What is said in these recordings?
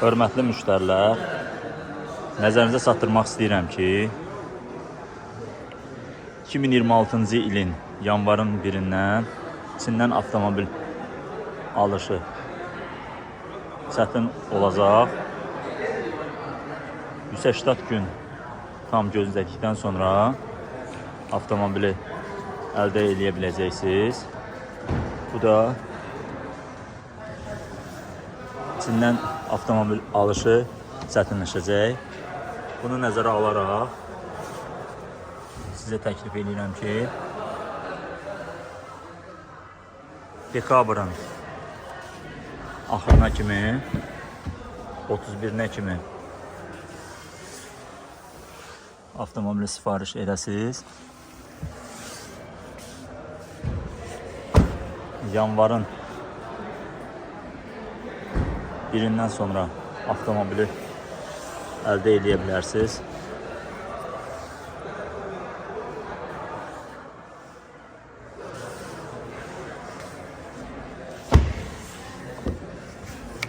Hörmətli müştərilər, nəzərinizə çatdırmaq istəyirəm ki, 2026-cı ilin yanvarın 1-dən Çindən avtomobil alışı çətin olacaq. 180 gün tam gözlədikdən sonra avtomobili əldə eləyə biləcəksiniz. Bu da Çindən avtomobil alışı çətinləşəcək. Bunu nəzərə alaraq sizə təklif edirəm ki, dekabrın axırına kimi 31-nə kimi avtomobili sifariş edəsiniz. Yanvarın birindən sonra avtomobili əldə eləyə bilərsiniz.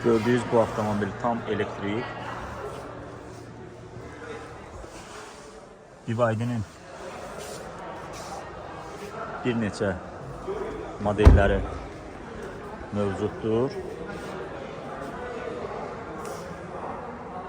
Gördüyünüz bu avtomobil tam elektrik. BYD-nin bir neçə modelləri mövcuddur.